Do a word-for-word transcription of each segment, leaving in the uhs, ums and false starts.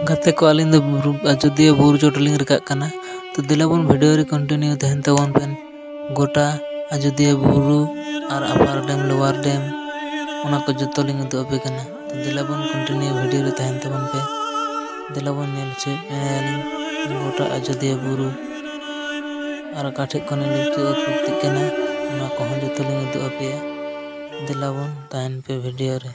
ᱜᱟᱛᱮ ᱠᱚ, ᱟᱹᱞᱤᱧ ᱫᱚ ᱵᱩᱨᱩ, ᱟᱡᱚᱫᱤᱭᱟᱹ ᱵᱩᱨᱩ ᱪᱚᱴ ᱞᱤᱧ ᱨᱟᱠᱟᱵ ᱠᱟᱱᱟ᱾ ᱛᱚ ᱫᱮᱞᱟ ᱵᱚᱱ video ᱨᱮ continue ᱛᱟᱦᱮᱱ ᱛᱟᱵᱚᱱ ᱯᱮ᱾ ᱜᱚᱴᱟ ᱟᱡᱚᱫᱤᱭᱟᱹ ᱵᱩᱨᱩ ᱟᱨ upper dam, lower dam, ᱚᱱᱟ ᱠᱚ ᱡᱚᱛᱚ ᱞᱤᱧ ᱩᱫᱩᱜ ᱟᱯᱮ ᱠᱟᱱᱟ᱾ ᱛᱚ ᱫᱮᱞᱟ ᱵᱚᱱ continue video ᱨᱮ ᱛᱟᱦᱮᱱ ᱛᱟᱵᱚᱱ ᱯᱮ᱾ ᱫᱮᱞᱟ ᱵᱚᱱ ᱧᱮᱞ ᱦᱚᱪᱚᱭᱮᱫ ᱯᱮᱭᱟ ᱞᱤᱧ ᱜᱚᱴᱟ ᱟᱡᱚᱫᱤᱭᱟᱹ ᱵᱩᱨᱩ ᱟᱨ ᱚᱠᱟ ᱴᱷᱮᱡ ᱠᱷᱚᱱ ᱞᱤᱧ ᱩᱛᱯᱚᱛᱛᱤᱜ ᱠᱟᱱᱟ, ᱚᱱᱟ ᱠᱚᱦᱚᱸ ᱡᱚᱛᱚ ᱞᱤᱧ ᱩᱫᱩᱜ ᱟᱯᱮᱭᱟ᱾ ᱫᱮᱞᱟ ᱵᱚᱱ ᱛᱟᱦᱮᱱ ᱯᱮ video ᱨᱮ᱾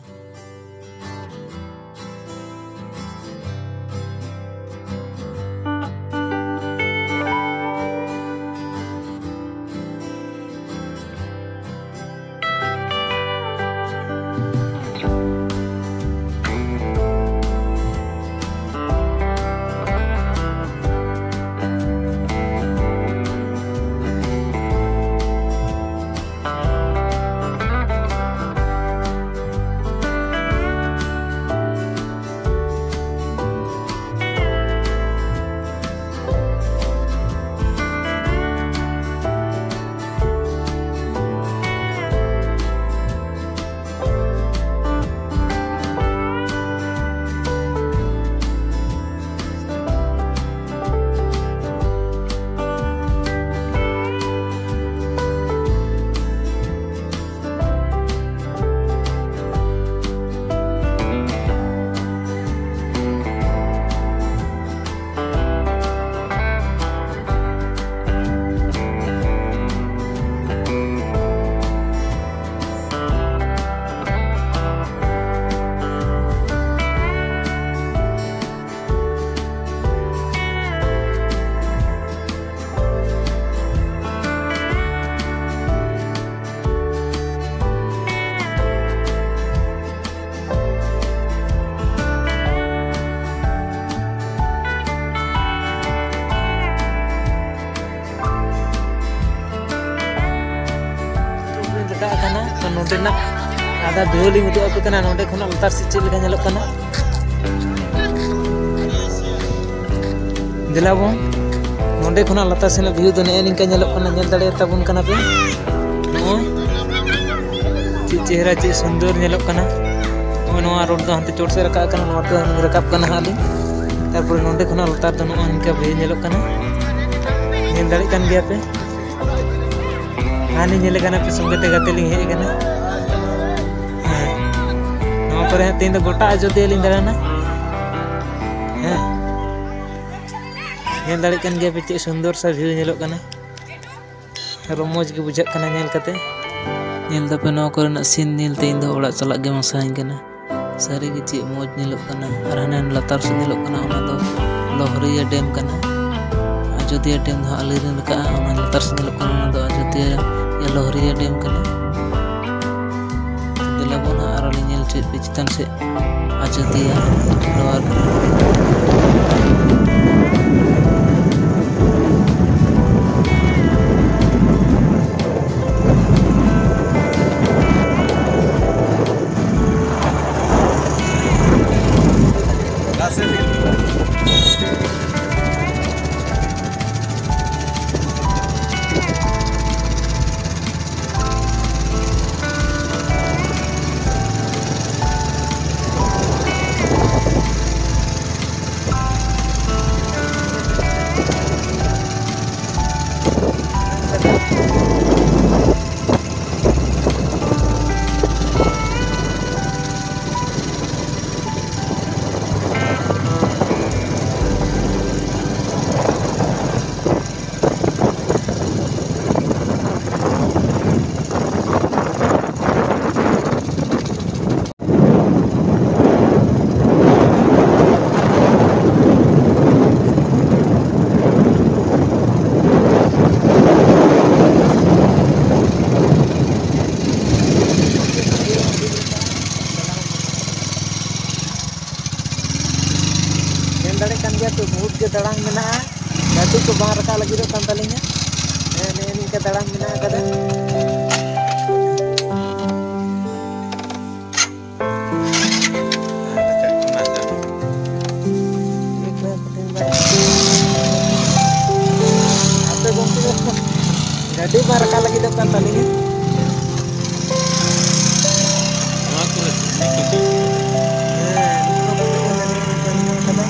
ᱨᱟᱠᱟᱵ ᱟᱠᱟᱱᱟ᱾ ᱛᱚ ᱱᱚᱸᱰᱮᱱᱟᱜ ᱟᱫᱷᱟ view ᱞᱤᱧ ᱩᱫᱩᱜ ᱟᱯᱮ ᱠᱟᱱᱟ, ᱱᱚᱸᱰᱮ ᱠᱷᱚᱱᱟᱜ ᱞᱟᱛᱟᱨ ᱥᱮᱫ ᱪᱮᱫ ᱞᱮᱠᱟ ᱧᱮᱞᱚᱜ ᱠᱟᱱᱟ᱾ ᱫᱮᱞᱟ ᱵᱚᱱ, ᱱᱚᱸᱰᱮ ᱠᱷᱚᱱᱟᱜ ᱞᱟᱛᱟᱨ ᱥᱮᱱᱟᱜ view ᱫᱚ ᱱᱮᱜᱼᱮ ᱱᱤᱝᱠᱟ ᱧᱮᱞᱚᱜ ᱠᱟᱱᱟ, ᱧᱮᱞ ᱫᱟᱲᱮᱭᱟᱛᱟ ᱵᱚᱱ ᱠᱟᱱᱟ ᱯᱮ᱾ ᱱᱚᱜᱼᱚᱭ ᱪᱮᱫ ᱪᱮᱦᱨᱟ, ᱪᱮᱫ ᱥᱩᱱᱫᱚᱨ ᱧᱮᱞᱚᱜ ᱠᱟᱱᱟ᱾ ᱱᱚᱜᱼᱚᱭ ᱱᱚᱣᱟ road ᱫᱚ ᱦᱟᱱᱛᱮ ᱪᱚᱴ ᱥᱮᱫ ᱨᱟᱠᱟᱵ ᱠᱟᱱᱟ, ᱱᱚᱣᱟ ᱛᱮ ᱨᱟᱠᱟᱵ ᱠᱟᱱᱟ ᱦᱟᱸᱜ ᱞᱤᱧ᱾ ᱛᱟᱨᱯᱚᱨᱮ ᱱᱚᱸᱰᱮ ᱠᱷᱚᱱᱟᱜ ᱞᱟᱛᱟᱨ ᱫᱚ ᱱᱚᱜᱼᱚ ᱱᱚᱝᱠᱟ view ᱧᱮᱞᱚᱜ ᱠᱟᱱᱟ᱾ ᱧᱮᱞ ᱫᱟᱲᱮᱭᱟᱜ ᱠᱟᱱ ᱜᱮᱭᱟ ᱯᱮ᱾ ᱦᱟᱱᱮ ᱧᱮᱞᱮ ᱠᱟᱱᱟ ᱯᱮ, ᱥᱚᱸᱜᱮ ᱛᱮ ᱜᱟᱛᱮ ᱞᱤᱧ ᱦᱮᱡ ᱟᱠᱟᱱᱟ᱾ ᱦᱮᱸ᱾ ᱱᱚᱣᱟ ᱠᱚᱨᱮ ᱦᱟᱸᱜ ᱛᱮᱦᱮᱧ ᱫᱚ ᱜᱚᱴᱟ ᱟᱡᱚᱫᱤᱭᱟᱹ ᱞᱤᱧ ᱫᱟᱬᱟᱱᱟ᱾ ᱦᱮᱸ᱾ ᱧᱮᱞ ᱫᱟᱲᱮᱭᱟᱜ ᱠᱟᱱ ᱜᱮᱭᱟ ᱯᱮ ᱪᱮᱫ ᱥᱩᱱᱫᱚᱨ ᱥᱟ view ᱧᱮᱞᱚᱜ ᱠᱟᱱᱟ᱾ ᱨᱚᱢᱚᱡᱽ ᱜᱮ ᱵᱩᱡᱷᱟᱹᱜ ᱠᱟᱱᱟ ᱧᱮᱞ ᱠᱟᱛᱮ᱾ ᱧᱮᱞ ᱫᱟᱯᱮ ᱱᱚᱣᱟ ᱠᱚᱨᱮᱱᱟᱜ scene ᱧᱮᱞᱛᱮ ᱤᱧ ᱫᱚ ᱚᱲᱟᱜ ᱪᱟᱞᱟᱜ ᱜᱮ ᱢᱚᱱ ᱥᱟᱱᱟᱧ ᱠᱟᱱᱟ᱾ ᱥᱟᱹᱨᱤ ᱜᱮ ᱪᱮᱫ ᱢᱚᱡᱽ ᱧᱮᱞᱚᱜ ᱠᱟᱱᱟ᱾ ᱟᱨ ᱦᱟᱱᱮ ᱞᱟᱛᱟᱨ ᱥᱮᱫ ᱧᱮᱞᱚᱜ ᱠᱟᱱᱟ, ᱚᱱᱟ ᱫᱚ ᱞᱚᱦᱨᱤᱭᱟ dam ᱠᱟᱱᱟ᱾ ᱟᱡᱚᱫᱤᱭᱟᱹ dam ᱫᱚ ᱦᱟᱸᱜ ᱟᱹᱞᱤᱧ ᱞᱤᱧ ᱨᱟᱠᱟᱵᱼᱟ᱾ ᱚᱱᱟ ᱞᱟᱛᱟᱨ ᱥᱮᱫ ᱧᱮᱞᱚᱜ ᱠᱟᱱᱟ, ᱚᱱᱟ ᱫᱚ ᱟᱡᱚᱫᱤᱭᱟᱹ ᱞᱚᱦᱨᱤᱭᱟ dam ᱠᱟᱱᱟ᱾ ᱫᱮᱞᱟ ᱵᱚᱱ ᱦᱟᱸᱜ ᱟᱨᱚ ᱞᱤᱧ ᱧᱮᱞ ᱦᱚᱪᱚᱭᱮᱫ ᱯᱮ ᱪᱮᱛᱟᱱ ᱥᱮᱫ᱾ ᱟᱡᱚᱫᱤᱭᱟᱹ ᱞᱳᱣᱟᱨ᱾ ᱧᱮᱞ ᱫᱟᱲᱮᱭᱟᱜ ᱠᱟᱱ ᱜᱮᱭᱟ ᱯᱮ, ᱵᱚᱦᱩᱛ ᱜᱮ ᱫᱟᱲᱟᱝ ᱢᱮᱱᱟᱜᱼᱟ᱾ ᱜᱟᱹᱰᱤ ᱠᱚ ᱵᱟᱝ ᱨᱟᱠᱟᱵ ᱞᱟᱹᱜᱤᱫᱚᱜ ᱠᱟᱱ ᱛᱟᱹᱞᱤᱧᱟ᱾ ᱦᱮᱸ, ᱱᱮᱜᱼᱮ ᱱᱤᱝᱠᱟ ᱫᱟᱲᱟᱝ ᱢᱮᱱᱟᱜ ᱟᱠᱟᱫᱟ᱾ ᱟᱯᱮ ᱜᱚᱢᱠᱮ, ᱜᱟᱹᱰᱤ ᱵᱟᱝ ᱨᱟᱠᱟᱵ ᱞᱟᱹᱜᱤᱫᱚᱜ ᱠᱟᱱ ᱛᱟᱹᱞᱤᱧᱟ᱾ ᱱᱚᱣᱟ ᱠᱚᱨᱮ ᱦᱮᱸ, ᱱᱚᱣᱟ ᱠᱚᱨᱮ ᱠᱟᱱᱟ᱾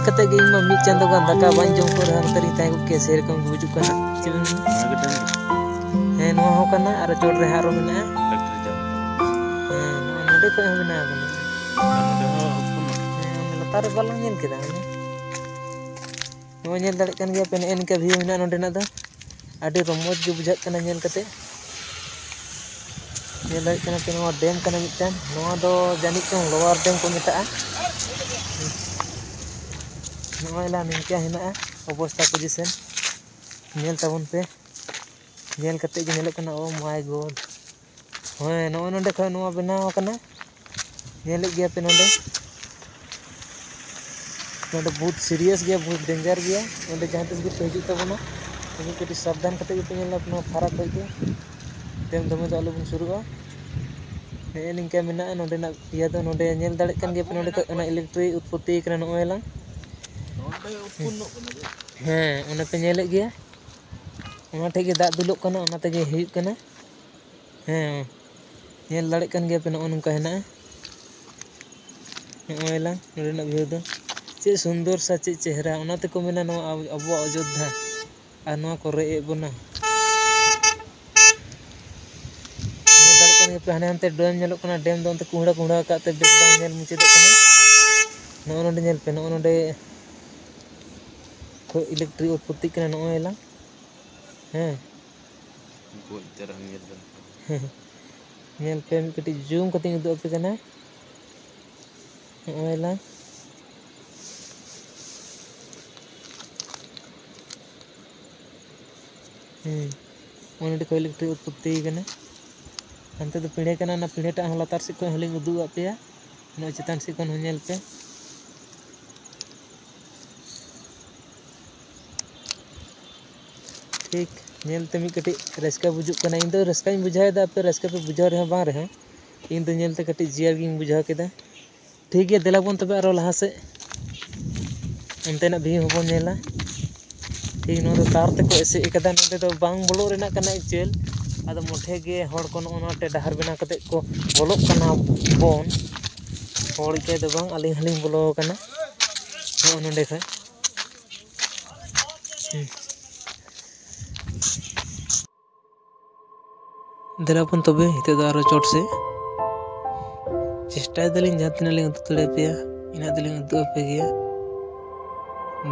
ᱠᱟᱛᱮ ᱜᱮ ᱤᱧ ᱢᱟ ᱢᱤᱫ ᱪᱟᱸᱫᱳ ᱜᱟᱱ ᱫᱟᱠᱟ ᱵᱟᱹᱧ ᱡᱚᱢ ᱠᱚᱜ ᱨᱮᱦᱚᱸ ᱱᱚᱛᱮ ᱨᱤᱧ ᱛᱟᱦᱮᱸ ᱠᱚᱜ ᱠᱮᱭᱟ, ᱥᱮᱨᱚᱠᱚᱢ ᱜᱮ ᱵᱩᱡᱩᱜ ᱠᱟᱱᱟ᱾ ᱪᱮᱫ ᱵᱮᱱ ᱢᱮᱱᱫᱟ? ᱦᱮᱸ, ᱱᱚᱣᱟ ᱦᱚᱸ ᱠᱟᱱᱟ, ᱟᱨ ᱪᱚᱴ ᱨᱮ ᱦᱟᱸᱜ ᱟᱨᱚ ᱢᱮᱱᱟᱜᱼᱟ᱾ ᱦᱮᱸ, ᱱᱚᱣᱟ ᱱᱚᱰᱮ ᱠᱷᱚᱡ ᱦᱚᱸ ᱵᱮᱱᱟᱣ ᱠᱟᱱᱟ᱾ ᱦᱮᱸ, ᱚᱸᱰᱮ ᱞᱟᱛᱟᱨ ᱨᱮ ᱵᱟᱞᱟᱝ ᱧᱮᱞ ᱠᱮᱫᱟ᱾ ᱱᱚᱜᱼᱚᱭ ᱧᱮᱞ ᱫᱟᱲᱮᱭᱟᱜ ᱠᱟᱱ ᱜᱮᱭᱟ ᱯᱮ, ᱱᱮᱜᱼᱮ ᱱᱤᱝᱠᱟ ᱵᱷᱤᱭᱩ ᱢᱮᱱᱟᱜᱼᱟ ᱱᱚᱸᱰᱮᱱᱟᱜ ᱫᱚ᱾ ᱟᱹᱰᱤ ᱨᱚᱢᱚᱡᱽ ᱜᱮ ᱵᱩᱡᱷᱟᱹᱜ ᱠᱟᱱᱟ ᱧᱮᱞ ᱠᱟᱛᱮ᱾ ᱧᱮᱞ ᱫᱟᱲᱮᱭᱟᱜ ᱠᱟᱱᱟ ᱯᱮ, ᱱᱚᱣᱟ ᱰᱮᱢ ᱠᱟᱱᱟ ᱢᱤᱫᱴᱟᱝ᱾ ᱱᱚᱣᱟ ᱫᱚ ᱡᱟᱹᱱᱤᱡ ᱪᱚᱝ ᱞᱳᱣᱟᱨ ᱰᱮᱢ ᱠᱚ ᱢᱮᱛᱟᱜᱼᱟ᱾ ᱱᱚᱜᱼᱚᱭ ᱞᱟ ᱱᱤᱝᱠᱟ ᱦᱮᱱᱟᱜᱼᱟ ᱚᱵᱚᱥᱛᱟ ᱯᱚᱡᱤᱥᱚᱱ᱾ ᱧᱮᱞ ᱛᱟᱵᱚᱱ ᱯᱮ, ᱧᱮᱞ ᱠᱟᱛᱮ ᱜᱮ ᱧᱮᱞᱚᱜ ᱠᱟᱱᱟ, ᱳ ᱢᱟᱭ ᱜᱚᱰ᱾ ᱦᱮᱸ, ᱱᱚᱜᱼᱚᱭ ᱱᱚᱸᱰᱮ ᱠᱷᱚᱱ ᱱᱚᱣᱟ ᱵᱮᱱᱟᱣ ᱟᱠᱟᱱᱟ, ᱧᱮᱞᱮᱫ ᱜᱮᱭᱟ ᱯᱮ ᱱᱚᱸᱰᱮ᱾ ᱱᱚᱸᱰᱮ ᱵᱚᱦᱩᱛ ᱥᱤᱨᱤᱭᱟᱥ ᱜᱮᱭᱟ, ᱵᱚᱦᱩᱛ ᱰᱮᱧᱡᱟᱨ ᱜᱮᱭᱟ᱾ ᱱᱚᱸᱰᱮ ᱡᱟᱦᱟᱸ ᱛᱤᱥ ᱜᱮᱯᱮ ᱦᱤᱡᱩᱜ ᱛᱟᱵᱚᱱᱟ, ᱛᱚᱵᱮ ᱠᱟᱹᱴᱤᱡ ᱥᱟᱵᱫᱷᱟᱱ ᱠᱟᱛᱮ ᱜᱮᱯᱮ ᱧᱮᱞᱟ ᱱᱚᱣᱟ ᱯᱷᱟᱨᱟᱠ ᱠᱷᱚᱡ ᱫᱚ᱾ ᱰᱮᱢ ᱫᱚᱢᱮ ᱫᱚ ᱟᱞᱚᱵᱚᱱ ᱥᱩᱨᱩᱜᱼᱟ᱾ ᱱᱮᱜᱼᱮ ᱱᱤᱝᱠᱟ ᱢᱮᱱᱟᱜᱼᱟ ᱱᱚᱸᱰᱮᱱᱟᱜ ᱤᱭᱟᱹ ᱫᱚ᱾ ᱱᱚᱸᱰᱮ ᱧᱮᱞ ᱫᱟᱲᱮᱭᱟᱜ ᱠᱟᱱ ᱜᱮᱭᱟ ᱯᱮ, ᱱᱚᱸᱰᱮ ᱠᱷᱚᱡ ᱚᱱᱟ ᱤᱞᱮᱠᱴᱨᱤᱠ ᱩᱛᱯᱚᱛᱛᱤ ᱠᱟᱱᱟ, ᱱᱚᱜᱼᱚᱭ ᱞᱟᱝ᱾ ᱦᱮᱸ, ᱚᱱᱟ ᱯᱮ ᱧᱮᱞᱮᱫ ᱜᱮᱭᱟ, ᱚᱱᱟ ᱴᱷᱮᱡ ᱜᱮ ᱫᱟᱜ ᱫᱩᱞᱚᱜ ᱠᱟᱱᱟ, ᱚᱱᱟ ᱛᱮᱜᱮ ᱦᱩᱭᱩᱜ ᱠᱟᱱᱟ᱾ ᱦᱮᱸ, ᱧᱮᱞ ᱫᱟᱲᱮᱜ ᱠᱟᱱ ᱜᱮᱭᱟ ᱯᱮ, ᱱᱚᱜᱼᱚ ᱱᱚᱝᱠᱟ ᱦᱮᱱᱟᱜᱼᱟ᱾ ᱱᱚᱜᱼᱚᱭ ᱞᱟᱝ ᱱᱚᱰᱮᱱᱟᱜ ᱵᱷᱤᱭᱩ ᱫᱚ ᱪᱮᱫ ᱥᱩᱱᱫᱚᱨ ᱥᱮ ᱪᱮᱫ ᱪᱮᱦᱨᱟ, ᱚᱱᱟ ᱛᱮᱠᱚ ᱢᱮᱱᱟ ᱱᱚᱣᱟ ᱟᱵ-, ᱟᱵᱚᱣᱟᱜ ᱚᱡᱳᱫᱽᱫᱷᱟ᱾ ᱟᱨ ᱱᱚᱣᱟ ᱠᱚ ᱨᱮᱡ ᱮᱫ ᱵᱚᱱᱟ᱾ ᱧᱮᱞ ᱫᱟᱲᱮᱜ ᱠᱟᱱ ᱜᱮᱭᱟ ᱯᱮ, ᱦᱟᱱᱮ ᱦᱟᱱᱛᱮ ᱰᱮᱢ ᱧᱮᱞᱚᱜ ᱠᱟᱱᱟ, ᱰᱮᱢ ᱫᱚ ᱚᱱᱛᱮ ᱠᱩᱦᱲᱟᱹ ᱠᱩᱦᱲᱟᱹ ᱟᱠᱟᱫ ᱛᱮ ᱵᱮᱥ ᱵᱟᱝ ᱧᱮᱞ ᱢᱩᱪᱟᱹᱫᱚᱜ ᱠᱟᱱᱟ᱾ ᱱᱚᱜᱼᱚ ᱱᱚᱰᱮ ᱧᱮᱞ ᱯᱮ, ᱱᱚᱜᱼᱚ ᱱᱚᱰᱮ ᱠᱷᱚᱡ ᱤᱞᱮᱠᱴᱨᱤᱠ ᱩᱛᱯᱚᱛᱛᱤᱜ ᱠᱟᱱᱟ, ᱱᱚᱜᱼᱚᱭ ᱞᱟᱝ᱾ ᱦᱮᱸ᱾ ᱜᱚᱡ ᱩᱛᱟᱹᱨ ᱟᱢ ᱧᱮᱞ ᱫᱟᱲᱮᱭᱟᱜ ᱠᱟᱱᱟ᱾ ᱧᱮᱞ ᱯᱮ, ᱢᱤᱫ ᱠᱟᱹᱴᱤᱡ ᱡᱩᱢ ᱠᱟᱛᱮᱧ ᱩᱫᱩᱜ ᱟᱯᱮ ᱠᱟᱱᱟ᱾ ᱱᱚᱜᱼᱚᱭ ᱞᱟᱝ᱾ ᱦᱮᱸ, ᱚᱱᱟ ᱠᱷᱚᱡ ᱤᱞᱮᱠᱴᱨᱤᱠ ᱩᱛᱯᱚᱛᱛᱤ ᱠᱟᱱᱟ᱾ ᱦᱟᱱᱛᱮ ᱫᱚ ᱯᱤᱲᱦᱮ ᱠᱟᱱᱟ, ᱚᱱᱟ ᱯᱤᱲᱦᱮᱴᱟᱜ ᱦᱚᱸ ᱞᱟᱛᱟᱨ ᱥᱮᱫ ᱠᱷᱚᱱ ᱦᱚᱸᱞᱤᱧ ᱩᱫᱩᱜ ᱟᱫ ᱯᱮᱭᱟ᱾ ᱱᱚᱜᱼᱚᱭ ᱪᱮᱛᱟᱱ ᱥᱮᱫ ᱠᱷᱚᱱ ᱦᱚᱸ ᱧᱮᱞ ᱯᱮ᱾ ᱴᱷᱤᱠ, ᱧᱮᱞᱛᱮ ᱢᱤᱫ ᱠᱟᱹᱴᱤᱡ ᱨᱟᱹᱥᱠᱟᱹ ᱵᱩᱡᱩᱜ ᱠᱟᱱᱟ᱾ ᱤᱧ ᱫᱚ ᱨᱟᱹᱥᱠᱟᱹᱧ ᱵᱩᱡᱷᱟᱹᱣᱮᱫᱟ, ᱟᱯᱮ ᱨᱟᱹᱥᱠᱟᱹ ᱯᱮ ᱵᱩᱡᱷᱟᱹᱣ ᱨᱮᱦᱚᱸ ᱵᱟᱝ ᱨᱮᱦᱚᱸ, ᱤᱧ ᱫᱚ ᱧᱮᱞᱛᱮ ᱠᱟᱹᱴᱤᱡ ᱡᱤᱭᱟᱹᱲ ᱜᱤᱧ ᱵᱩᱡᱷᱟᱹᱣ ᱠᱮᱫᱟ᱾ ᱴᱷᱤᱠ ᱜᱮᱭᱟ, ᱫᱮᱞᱟ ᱵᱚᱱ ᱛᱚᱵᱮ ᱟᱨᱚ ᱞᱟᱦᱟ ᱥᱮᱫ, ᱚᱱᱛᱮᱱᱟᱜ ᱵᱷᱤᱭᱩ ᱦᱚᱸᱵᱚᱱ ᱧᱮᱞᱟ᱾ ᱴᱷᱤᱠ, ᱱᱚᱣᱟ ᱫᱚ ᱛᱟᱨ ᱛᱮᱠᱚ ᱮᱥᱮᱫ ᱟᱠᱟᱫᱟ, ᱱᱚᱸᱰᱮ ᱫᱚ ᱵᱟᱝ ᱵᱚᱞᱚᱜ ᱨᱮᱱᱟᱜ ᱠᱟᱱᱟ ᱮᱠᱪᱩᱭᱮᱞ᱾ ᱟᱫᱚ ᱢᱚᱴᱷᱮ ᱜᱮ ᱦᱚᱲ ᱠᱚ ᱱᱚᱜᱼᱚ ᱱᱚᱣᱟ ᱛᱮ ᱰᱟᱦᱟᱨ ᱵᱮᱱᱟᱣ ᱠᱟᱛᱮᱫ ᱠᱚ ᱵᱚᱞᱚᱜ ᱠᱟᱱᱟ ᱵᱚᱱ᱾ ᱦᱚᱲ ᱜᱮ ᱫᱚ ᱵᱟᱝ, ᱟᱹᱞᱤᱧ ᱦᱚᱸᱞᱤᱧ ᱵᱚᱞᱚ ᱟᱠᱟᱱᱟ᱾ ᱱᱚᱜᱼᱚ ᱱᱚᱸᱰᱮ ᱠᱷᱚᱱ᱾ ᱦᱩᱸ᱾ ᱫᱮᱞᱟ ᱵᱚᱱ ᱛᱚᱵᱮ, ᱱᱤᱛᱚᱜ ᱫᱚ ᱟᱨᱚ ᱪᱚᱴ ᱥᱮᱫ᱾ ᱪᱮᱥᱴᱟᱭ ᱫᱟᱞᱤᱧ ᱡᱟᱦᱟᱸ ᱛᱤᱱᱟᱹᱜ ᱞᱤᱧ ᱩᱫᱩᱜ ᱫᱟᱲᱮᱭᱟᱯᱮᱭᱟ, ᱤᱱᱟᱹᱜ ᱫᱚᱞᱤᱧ ᱩᱫᱩᱜ ᱟᱯᱮ ᱜᱮᱭᱟ᱾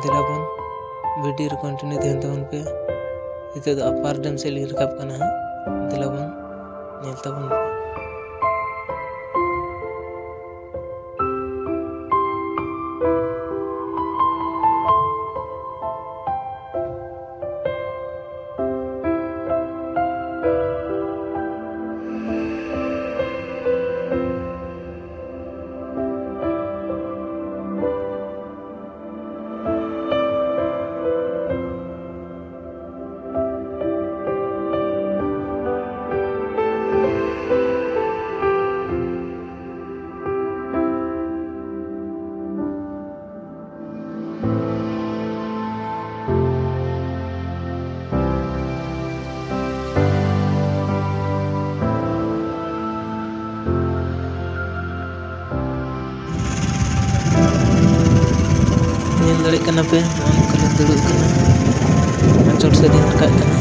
ᱫᱮᱞᱟ ᱵᱚᱱ, video ᱨᱮ continue ᱛᱟᱦᱮᱱ ᱛᱟᱵᱚᱱ ᱯᱮ᱾ ᱱᱤᱛᱚᱜ ᱫᱚ upper dam ᱥᱮᱫ ᱞᱤᱧ ᱨᱟᱠᱟᱵ ᱠᱟᱱᱟ ᱦᱟᱸᱜ᱾ ᱫᱮᱞᱟ ᱵᱚᱱ ᱧᱮᱞ ᱛᱟᱵᱚᱱ ᱯᱮ᱾ ᱧᱮᱞ ᱫᱟᱲᱮᱭᱟᱜ ᱠᱟᱱᱟ ᱯᱮ, ᱱᱚᱜᱼᱚ ᱱᱚᱝᱠᱟ ᱞᱮ ᱫᱩᱲᱩᱵ ᱠᱟᱱᱟ ᱟᱨ ᱪᱚᱴ ᱥᱮᱫ ᱞᱤᱧ ᱨᱟᱠᱟᱵ ᱠᱟᱱᱟ᱾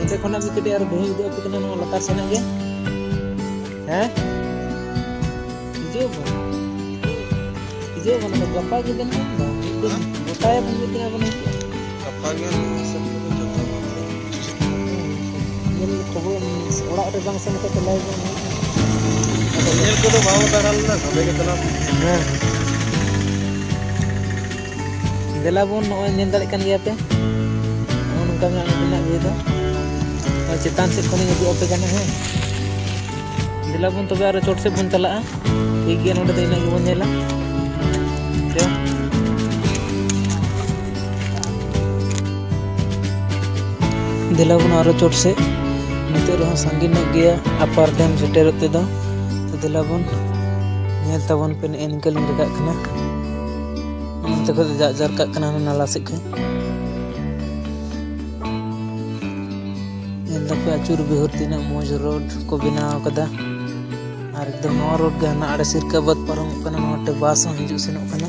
ᱥᱮᱫ ᱠᱷᱚᱱᱟᱜ ᱢᱤᱫ ᱠᱟᱹᱴᱤᱡ ᱟᱨᱚ ᱵᱷᱤᱲ ᱩᱫᱩᱜ ᱟᱯᱮ ᱠᱟᱱᱟ ᱱᱚᱣᱟ ᱞᱟᱛᱟᱨ ᱥᱮᱱᱟᱜ ᱜᱮ᱾ ᱦᱮᱸ? ᱦᱤᱡᱩᱜ ᱟᱵᱚᱱ᱾ ᱦᱤᱡᱩᱜ ᱟᱵᱚᱱ, ᱟᱫᱚ ᱜᱟᱯᱟ ᱜᱮ ᱵᱮᱱ ᱢᱮᱱ ᱫᱟ᱾ ᱢᱤᱫ ᱫᱤᱱ ᱜᱚᱴᱟᱭᱟᱵᱚᱱ, ᱢᱤᱫ ᱫᱤᱱ ᱟᱵᱚᱱ ᱦᱤᱡᱩᱜᱼᱟ᱾ ᱜᱟᱯᱟ ᱜᱮ ᱱᱚᱣᱟ ᱥᱮᱫ ᱠᱚᱫᱚ ᱡᱚᱛᱚ ᱵᱚᱱ ᱧᱮᱞ ᱠᱷᱚᱵᱚᱨ, ᱚᱲᱟᱜ ᱨᱮ ᱵᱟᱝ ᱥᱮᱱ ᱠᱟᱛᱮ ᱞᱟᱭᱤᱵᱷ ᱵᱚᱱ ᱦᱤᱡᱩᱜᱼᱟ᱾ ᱟᱫᱚ ᱧᱮᱞ ᱠᱚᱫᱚ ᱵᱟᱵᱚ ᱫᱟᱬᱟ ᱞᱮᱱᱟ, ᱥᱚᱸᱜᱮ ᱜᱮ ᱪᱟᱞᱟᱣ᱾ ᱦᱮᱸ᱾ ᱫᱮᱞᱟ ᱵᱚᱱ, ᱱᱚᱜᱼᱚᱭ ᱧᱮᱞ ᱫᱟᱲᱮᱭᱟᱜ ᱠᱟᱱ ᱜᱮᱭᱟ ᱯᱮ, ᱱᱚᱜᱼᱚ ᱱᱚᱝᱠᱟ ᱢᱮᱱᱟᱜᱼᱟ ᱱᱚᱛᱮᱱᱟᱜ view ᱫᱚ᱾ ᱱᱚᱜᱼᱚᱭ ᱪᱮᱛᱟᱱ ᱥᱮᱫ ᱠᱷᱚᱱᱤᱧ ᱩᱫᱩᱜ ᱟᱯᱮ ᱠᱟᱱᱟ, ᱦᱮᱸ᱾ ᱫᱮᱞᱟ ᱵᱚᱱ ᱛᱚᱵᱮ ᱟᱨᱚ ᱪᱚᱴ ᱥᱮᱫ ᱵᱚᱱ ᱪᱟᱞᱟᱜᱼᱟ᱾ ᱴᱷᱤᱠ ᱜᱮᱭᱟ, ᱱᱚᱰᱮ ᱫᱚ ᱤᱱᱟᱹᱜ ᱜᱮᱵᱚᱱ ᱧᱮᱞᱟ᱾ ᱪᱚ᱾ ᱫᱮᱞᱟ ᱵᱚᱱ ᱟᱨᱚ ᱪᱚᱴ ᱥᱮᱫ, ᱱᱤᱛᱚᱜ ᱨᱮᱦᱚᱸ ᱥᱟᱺᱜᱤᱧ ᱧᱚᱜ ᱜᱮᱭᱟ ᱟᱯᱟᱨ ᱰᱮᱢ ᱥᱮᱴᱮᱨᱚᱜ ᱛᱮᱫᱚ᱾ ᱛᱚ ᱫᱮᱞᱟ ᱵᱚᱱ ᱧᱮᱞ ᱛᱟᱵᱚᱱ ᱯᱮ, ᱱᱮᱜᱼᱮ ᱱᱤᱝᱠᱟᱹ ᱞᱤᱧ ᱨᱟᱠᱟᱵ ᱠᱟᱱᱟ᱾ ᱱᱚᱱᱛᱮ ᱠᱷᱚᱡ ᱫᱚ ᱫᱟᱜ ᱡᱟᱨᱠᱟᱜ ᱠᱟᱱᱟ ᱱᱟᱞᱟ ᱥᱮᱫ ᱠᱷᱚᱡ᱾ ᱧᱮᱞ ᱫᱟᱯᱮ ᱟᱹᱪᱩᱨ ᱵᱤᱦᱩᱨ ᱛᱤᱱᱟᱹᱜ ᱢᱚᱡᱽ ᱨᱳᱰ ᱠᱚ ᱵᱮᱱᱟᱣ ᱠᱟᱫᱟ᱾ ᱟᱨ ᱮᱠᱫᱚᱢ ᱱᱚᱣᱟ ᱨᱳᱰ ᱜᱮ ᱦᱟᱱᱟ ᱟᱲᱮ ᱥᱤᱨᱠᱟᱵᱟᱫᱽ ᱯᱟᱨᱚᱢᱚᱜ ᱠᱟᱱᱟ, ᱱᱚᱣᱟ ᱴᱷᱮᱡ ᱵᱟᱥ ᱦᱚᱸ ᱦᱤᱡᱩᱜ ᱥᱮᱱᱚᱜ ᱠᱟᱱᱟ᱾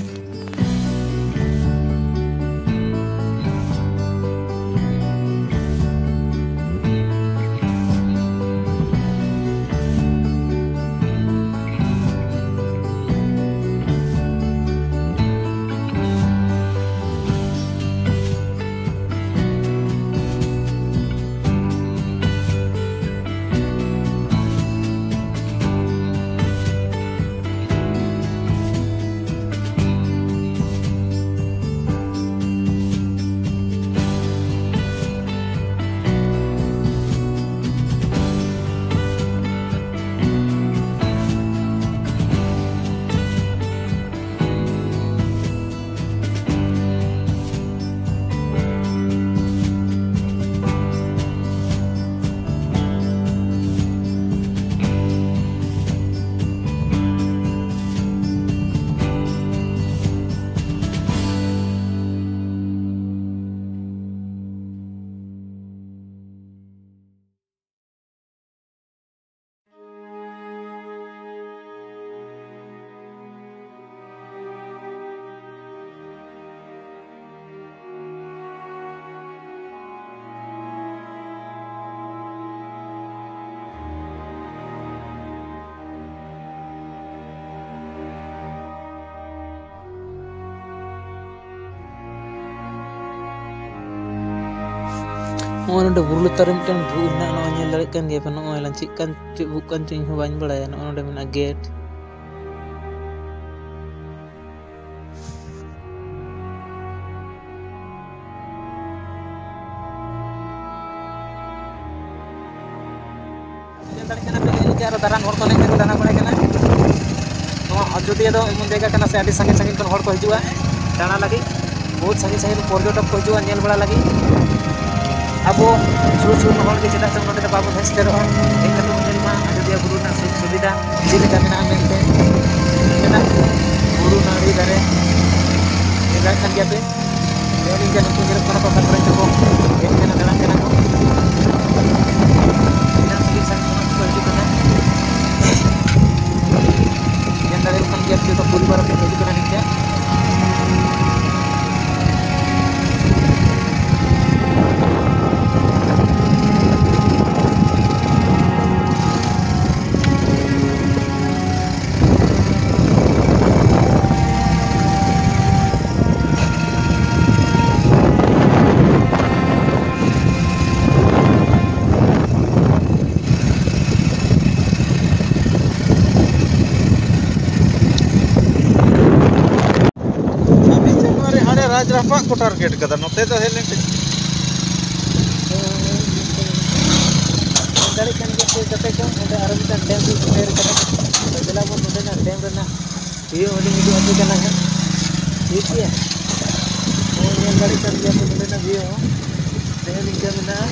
ᱱᱚᱜᱼᱚᱭ ᱱᱚᱰᱮ ᱵᱩᱨᱩ ᱞᱟᱛᱟᱨ ᱨᱮ ᱢᱤᱫᱴᱮᱱ ᱵᱷᱩᱜ ᱢᱮᱱᱟᱜᱼᱟ, ᱱᱚᱜᱼᱚᱭ ᱧᱮᱞ ᱫᱟᱲᱮᱭᱟᱜ ᱠᱟᱱ ᱜᱮᱭᱟ ᱯᱮ᱾ ᱱᱚᱜᱼᱚᱭ ᱞᱟᱝ ᱪᱮᱫ ᱠᱟᱱ, ᱪᱮᱫ ᱵᱷᱩᱜ ᱠᱟᱱ ᱪᱚ, ᱤᱧ ᱦᱚᱸ ᱵᱟᱹᱧ ᱵᱟᱲᱟᱭᱟ᱾ ᱱᱚᱜᱼᱚᱭ ᱱᱚᱰᱮ ᱢᱮᱱᱟᱜᱼᱟ ᱜᱮᱴ᱾ ᱧᱮᱞ ᱫᱟᱲᱮᱭᱟᱜ ᱠᱟᱱᱟ ᱯᱮ, ᱱᱤᱡᱮ ᱟᱨᱚ ᱫᱟᱬᱟᱱ ᱦᱚᱲ ᱠᱚ ᱦᱮᱡ ᱠᱟᱛᱮ ᱫᱟᱬᱟ ᱵᱟᱲᱟᱭ ᱠᱟᱱᱟ᱾ ᱱᱚᱣᱟ ᱟᱡᱳᱫᱤᱭᱟᱹ ᱫᱚ ᱮᱢᱚᱱ ᱡᱟᱭᱜᱟ ᱠᱟᱱᱟ ᱥᱮ, ᱟᱹᱰᱤ ᱥᱟᱺᱜᱤᱧ ᱥᱟᱺᱜᱤᱧ ᱠᱷᱚᱱ ᱦᱚᱲ ᱠᱚ ᱦᱤᱡᱩᱜᱼᱟ ᱫᱟᱬᱟ ᱞᱟᱹᱜᱤᱫ᱾ ᱵᱚᱦᱩᱛ ᱥᱟᱺᱜᱤᱧ ᱥᱟᱺᱜᱤᱧ ᱨᱮᱱ ᱯᱚᱨᱡᱚᱴᱚᱠ ᱠᱚ ᱦᱤᱡᱩᱜᱼᱟ ᱧᱮᱞ ᱵᱟᱲᱟ ᱞᱟᱹᱜᱤᱫ᱾ ᱟᱵᱚ ᱥᱩᱨ ᱥᱩᱨ ᱨᱮᱱ ᱦᱚᱲ ᱜᱮ ᱪᱮᱫᱟᱜ ᱪᱚᱝ ᱱᱚᱰᱮ ᱫᱚ ᱵᱟᱵᱚᱱ ᱦᱮᱡ ᱥᱮᱴᱮᱨᱚᱜᱼᱟ? ᱦᱮᱡ ᱠᱟᱛᱮ ᱵᱚᱱ ᱧᱮᱞ ᱢᱟ ᱟᱡᱳᱫᱤᱭᱟᱹ ᱵᱩᱨᱩ ᱨᱮᱱᱟᱜ ᱥᱩᱡᱳᱜᱽ ᱥᱩᱵᱤᱫᱷᱟ ᱪᱮᱫ ᱞᱮᱠᱟ ᱢᱮᱱᱟᱜᱼᱟ ᱢᱮᱱᱛᱮ᱾ ᱢᱮᱱᱟᱜ ᱵᱩᱨᱩ ᱱᱟᱹᱲᱤ ᱫᱟᱨᱮ ᱧᱮᱞ ᱫᱟᱲᱮᱭᱟᱜ ᱠᱟᱱ ᱜᱮᱭᱟ ᱯᱮ᱾ ᱧᱮᱞ ᱤᱧ ᱠᱟᱱᱟ ᱠᱚ, ᱧᱮᱞᱚᱜ ᱠᱟᱱᱟ ᱠᱚ, ᱚᱠᱟ ᱠᱚᱨᱮ ᱪᱚᱠᱚ ᱦᱮᱡ ᱠᱟᱱᱟ, ᱫᱟᱬᱟᱱ ᱠᱟᱱᱟ ᱠᱚ᱾ ᱛᱤᱱᱟᱹᱜ ᱥᱟᱺᱜᱤᱧ ᱥᱟᱺᱜᱤᱧ ᱠᱷᱚᱱᱟᱜ ᱠᱚ ᱦᱤᱡᱩᱜ ᱠᱟᱱᱟ᱾ ᱧᱮᱞ ᱫᱟᱲᱮᱭᱟᱜ ᱠᱟᱱ ᱜᱮᱭᱟ ᱯᱮ, ᱡᱚᱛᱚ ᱯᱚᱨᱤᱵᱟᱨ ᱟᱛᱮ ᱠᱚ ᱦᱤᱡᱩᱜ ᱠᱟᱱᱟ ᱱᱤᱝᱠᱟᱹ᱾ ᱟᱹᱵᱤᱱ ᱥᱮᱨᱢᱟ ᱨᱮ ᱦᱟᱸᱰᱮ ᱨᱟᱡᱽ ᱨᱟᱯᱟᱜ ᱠᱚ ᱴᱟᱨᱜᱮᱴ ᱠᱟᱫᱟ, ᱱᱚᱛᱮ ᱫᱚ ᱦᱮᱡ ᱞᱮᱱ ᱠᱷᱟᱱ᱾ ᱧᱮᱞ ᱫᱟᱲᱮᱭᱟᱜ ᱠᱟᱱ ᱜᱮᱭᱟ ᱯᱮ ᱜᱟᱛᱮ ᱠᱚ, ᱚᱸᱰᱮ ᱟᱨᱚ ᱢᱤᱫᱴᱟᱝ ᱰᱮᱢ ᱠᱚ ᱥᱮᱴᱮᱨ ᱠᱟᱫᱟ᱾ ᱛᱚ ᱫᱮᱞᱟ ᱵᱚᱱ ᱱᱚᱸᱰᱮᱱᱟᱜ ᱰᱮᱢ ᱨᱮᱱᱟᱜ ᱵᱷᱤᱭᱩ ᱦᱚᱸ ᱞᱤᱧ ᱩᱫᱩᱜ ᱟᱯᱮ ᱠᱟᱱᱟ ᱦᱟᱸᱜ, ᱴᱷᱤᱠ ᱜᱮᱭᱟ᱾ ᱱᱚᱜᱼᱚᱭ ᱧᱮᱞ ᱫᱟᱲᱮᱭᱟᱜ ᱠᱟᱱ ᱜᱮᱭᱟ ᱯᱮ ᱱᱚᱸᱰᱮᱱᱟᱜ ᱵᱷᱤᱭᱩ ᱦᱚᱸ᱾ ᱱᱮᱜᱼᱮ ᱱᱤᱝᱠᱟᱹ ᱢᱮᱱᱟᱜᱼᱟ᱾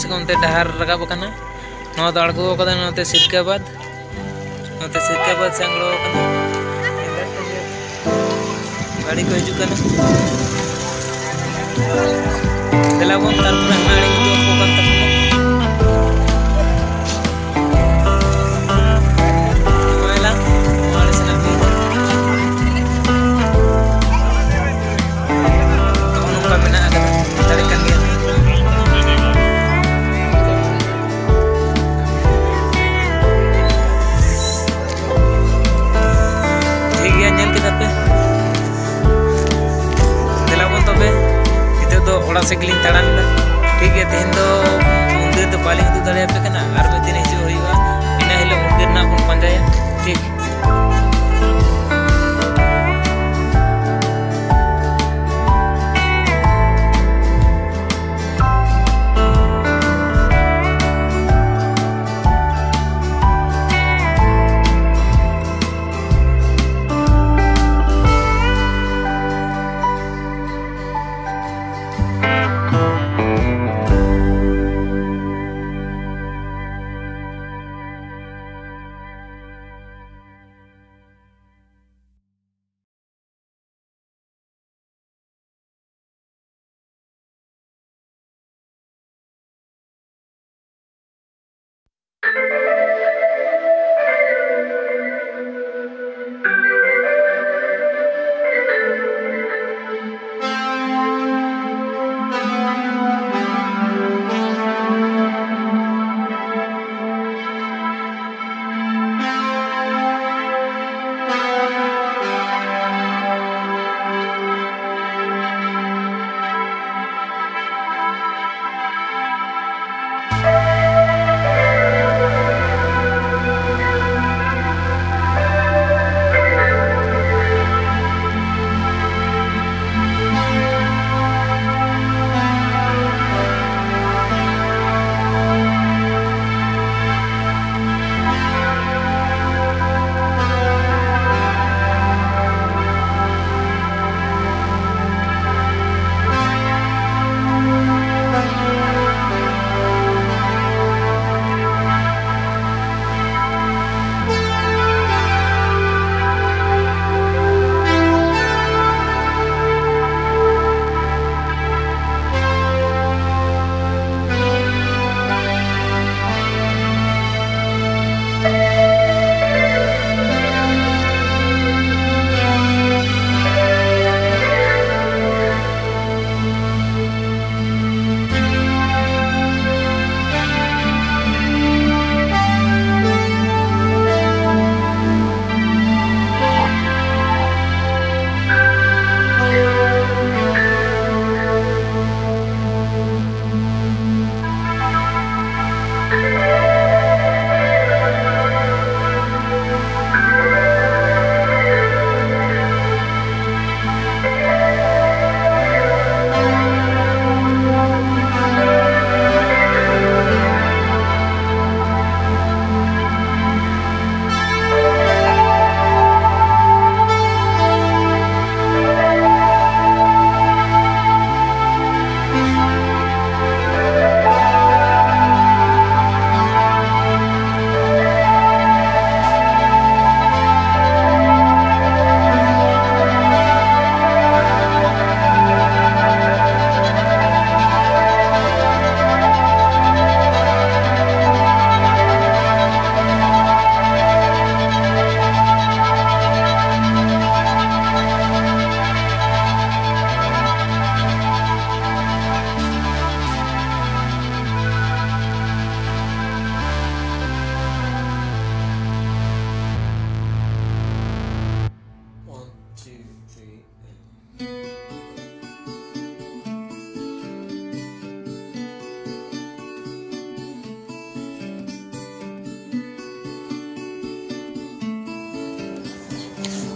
ᱥᱮ ᱚᱱᱛᱮ ᱰᱟᱦᱟᱨ ᱨᱟᱠᱟᱵ ᱟᱠᱟᱱᱟ᱾ ᱱᱚᱣᱟ ᱫᱚ ᱟᱬᱜᱚ ᱟᱠᱟᱫᱟ ᱱᱚᱛᱮ ᱥᱤᱨᱠᱟᱵᱟᱫᱽ, ᱱᱚᱛᱮ ᱥᱤᱨᱠᱟᱵᱟᱫᱽ ᱥᱮ ᱟᱬᱜᱚ ᱟᱠᱟᱱᱟ᱾ ᱜᱟᱹᱰᱤ ᱠᱚ ᱦᱤᱡᱩᱜ ᱠᱟᱱᱟ᱾ ᱫᱮᱞᱟ ᱵᱚᱱ, ᱛᱟᱨᱯᱚᱨᱮ ᱦᱟᱱᱟ ᱟᱲᱮ ᱠᱚᱫᱚ ᱚᱠᱟ ᱠᱟᱱ ᱛᱟᱵᱚᱱᱟ᱾ ᱱᱚᱣᱟ ᱟᱲᱮ ᱥᱮᱱᱟᱜ ᱵᱤᱨ ᱫᱚ ᱱᱚᱜᱼᱚ ᱱᱚᱝᱠᱟ ᱢᱮᱱᱟᱜ ᱟᱠᱟᱫᱟ, ᱫᱟᱲᱮ ᱠᱟᱱ ᱜᱮᱭᱟ᱾ ᱴᱷᱤᱠ ᱜᱮᱭᱟ, ᱧᱮᱞ ᱠᱮᱫᱟ ᱯᱮ᱾ ᱫᱮᱞᱟ ᱵᱚᱱ ᱛᱚᱵᱮ, ᱱᱤᱛᱚᱜ ᱫᱚ ᱚᱲᱟᱜ ᱥᱮᱫ ᱜᱮᱞᱤᱧ ᱛᱟᱲᱟᱢ ᱮᱫᱟ᱾ ᱴᱷᱤᱠ ᱜᱮᱭᱟ, ᱛᱮᱦᱮᱧ ᱫᱚ ᱢᱚᱱᱫᱤᱨ ᱫᱚ ᱵᱟᱹᱞᱤᱧ ᱩᱫᱩᱜ ᱫᱟᱲᱮᱭᱟᱯᱮ ᱠᱟᱱᱟ, ᱟᱨ ᱢᱤᱫ ᱫᱤᱱ ᱦᱤᱡᱩᱜ ᱦᱩᱭᱩᱜᱼᱟ, ᱤᱱᱟᱹ ᱦᱤᱞᱳᱜ ᱢᱚᱱᱫᱤᱨ ᱨᱮᱱᱟᱜ ᱵᱚᱱ ᱯᱟᱸᱡᱟᱭᱟ᱾ ᱴᱷᱤᱠ᱾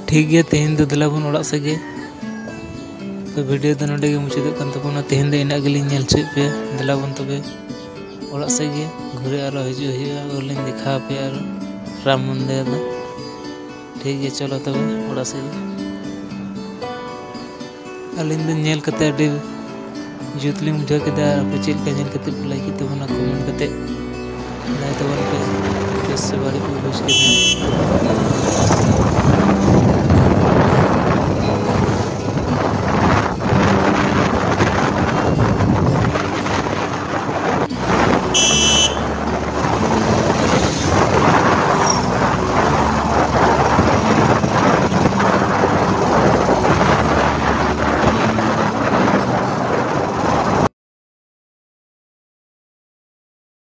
ᱴᱷᱤᱠ ᱜᱮᱭᱟ, ᱛᱮᱦᱮᱧ ᱫᱚ ᱫᱮᱞᱟ ᱵᱚᱱ ᱚᱲᱟᱜ ᱥᱮᱫ ᱜᱮ᱾ ᱛᱚ ᱵᱷᱤᱰᱤᱭᱳ ᱫᱚ ᱱᱚᱰᱮ ᱜᱮ ᱢᱩᱪᱟᱹᱫᱚᱜ ᱠᱟᱱ ᱛᱟᱵᱚᱱᱟ᱾ ᱛᱮᱦᱮᱧ ᱫᱚ ᱤᱱᱟᱹᱜ ᱜᱮᱞᱤᱧ ᱧᱮᱞ ᱦᱚᱪᱚᱭᱮᱫ ᱯᱮᱭᱟ᱾ ᱫᱮᱞᱟ ᱵᱚᱱ ᱛᱚᱵᱮ ᱚᱲᱟᱜ ᱥᱮᱫ ᱜᱮ, ᱜᱷᱩᱨᱮ ᱟᱨᱚ ᱦᱤᱡᱩᱜ ᱦᱩᱭᱩᱜᱼᱟ, ᱟᱨ ᱞᱤᱧ ᱫᱮᱠᱷᱟᱣ ᱟᱯᱮᱭᱟ ᱟᱨᱚ ᱨᱟᱢ ᱢᱚᱱᱫᱤᱨ ᱫᱚ᱾ ᱴᱷᱤᱠ ᱜᱮᱭᱟ, ᱪᱚᱞᱚ ᱛᱚᱵᱮ ᱚᱲᱟᱜ ᱥᱮᱫ ᱜᱮ᱾ ᱟᱹᱞᱤᱧ ᱫᱚ ᱧᱮᱞ ᱠᱟᱛᱮ ᱟᱹᱰᱤ ᱡᱩᱛ ᱞᱤᱧ ᱵᱩᱡᱷᱟᱹᱣ ᱠᱮᱫᱟ᱾ ᱟᱨ ᱟᱯᱮ ᱪᱮᱫ ᱞᱮᱠᱟ ᱧᱮᱞ ᱠᱟᱛᱮ ᱯᱮ ᱞᱟᱹᱭ ᱠᱮᱫ ᱛᱟᱵᱚᱱᱟ, ᱠᱚᱢᱮᱱᱴ ᱠᱟᱛᱮ ᱞᱟᱹᱭ ᱛᱟᱵᱚᱱ ᱯᱮ, ᱵᱮᱥ ᱥᱮ ᱵᱟᱹᱲᱤᱡ ᱯᱮ ᱵᱩᱡᱽ ᱠᱮᱫᱟ᱾